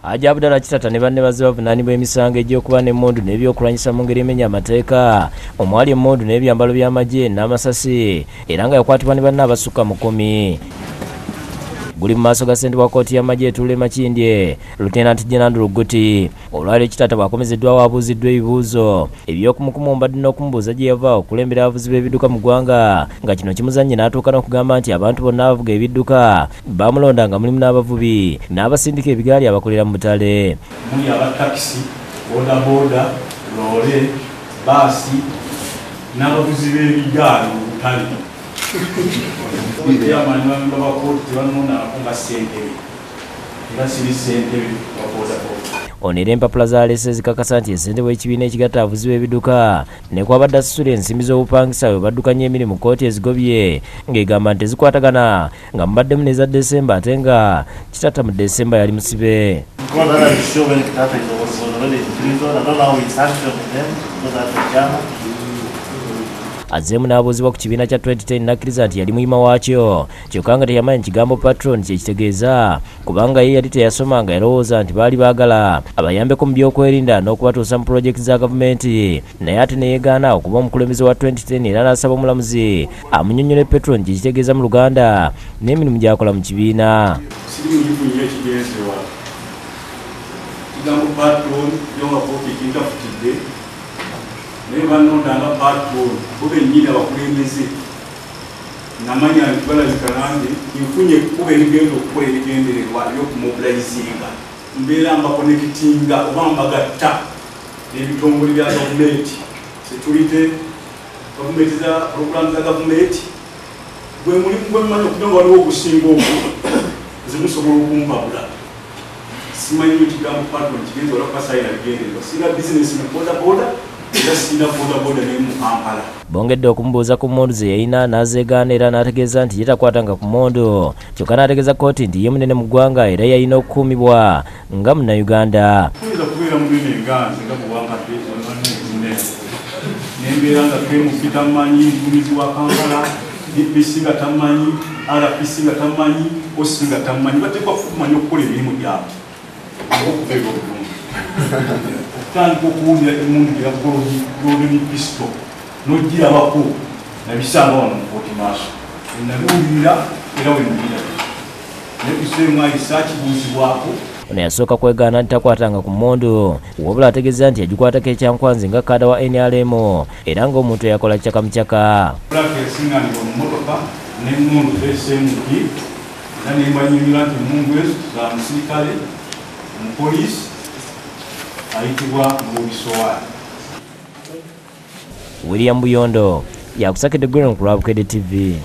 Haji Abdallah Kitatta ne banne bazze bavunaanibwa emisango egy'okuba n'emmundu n'ebyokulwanyisa mu ngeri emenya amateeka, omwali emmundu n'ebyambalo by'amagye n'amasasi, era nga yakwatibwa ne banne abasukka mu 10. Guli mu maaso ga ssentebe wa kkooti y'amagye etuula e Makindye, Lieutenant General Luguti. Olwaleero Kitatta bw'akomezeddwawo abuuziddwa ebibuuzo eby'okumukumu mbadde n'okumubuuza gye yava okulembera abavuzi b'ebidduka mu ggwanga, nga kino kimuzannye n'atuuka n'okugamba nti abantu bonna abavuga ebidduka bamulonda nga mulimu n'abavubi n'abasindika ebigaali abakolera mu butale. Muli aba takisi, bodaboda, loole, baasi n'abavuzi b'ebigaali mu butale. Chairman ba kooti tebannoonako nga ssentebe, era siri ssentebe wa bodaboda. Ono era empapula z'aleese zikakasa nti ssentebe w'ekibiina ekigatta abavuzi b'ebidduka ne kwabadde asasula ensimbi z'obupangisa bwe baddukanya emirimu kkooti ezigobye ng'egamba nti tezikwatagana, nga mubaddemu n'eza Desemba ate nga Kitatta mu Desemba yali musibe. Because that I'm sure when Kitatta was already in prison, I don't know how he sanctioned them because that's a chairman. Azzeemu n'abuuzibwa ku kibiina kya 2010 n'akkiriza nti yali muyima waakyo, kyokka nga teyamanya kigambo patron kye kitegeeza, kubanga ye yali teyasoma nga yalowooza nti baali baagala abayambeko mu byokwerinda n'okubatuusa mu pulojekiti za gavumenti, naye ate ne yeegaana okuba omukulembeze wa 2010 era n'asaba omulamuzi amunnyonnyole patron kye kitegeeza mu Luganda n'emirimu gy'akola mu kibiina. Siri muyivu nnyo ekigenzewa. Kigambo patron yo nga kooti ekintafutidde, naye bannonda nga patron bo bennyini abakulembeze. Namanya nti balabika nange nfunye ekkubo erigenda okukola ebigendererwa eby'okumobilizinga, mbeera mbakonekitinga oba mbagatta n'ebitongole bya gavumenti, security, gavumenti za programu za gavumenti. Gwe mulimu gwe mmanyi okugira nga waliwo ogusinga ogwo, nze musobola okumpabula. Simanyi nnyo kigambo patron kigenza olwa kuba sayina bigendererwa, sirina bizinesi mu bodaboda era sirina bodaboda ne mu Kampala. Bongedde okumubuuza ku mmundu ze yalina n'azeegaana era n'ategeeza nti ye takwatanga ku mmundu, kyokka n'ategeeza kkooti nti ye munene mu ggwanga era yalina okukuumibwa nga Munnayuganda. Tuyinza kubeera munene nga nze nga bwe wampadde munene, nembeera nga KMP tammanyi, mugumizi wa Kampala, DPC nga tammanyi, RPC nga tammanyi, OC nga tammanyi. Bateekwa kumanya okukola emirimu gyabwe okubeera obulungi. Okutandika okuwulira emmundu ya golden pistol n'ogirabako nabisanga wano mu kooti maaso, nabiwulira era we mbirabye, naye kuseemu ayisa kibuuzibwako. Ono yasooka kwegaana nti takwatanga ku mmundu, wabula ategeeza nti yagikwatako ekyankwanzi nga kaada wa NRM era ng'omuntu eyakola cakamucaka. Pulaka esinganibwa mu mmotoka n'emmundu SMP, era ne mbanyonyola nti emmundu ezo za musirikale omupoliisi ayitibwa Mubisowaani. William Buyondo yakusakedde Green ku lwa Bukedde TV.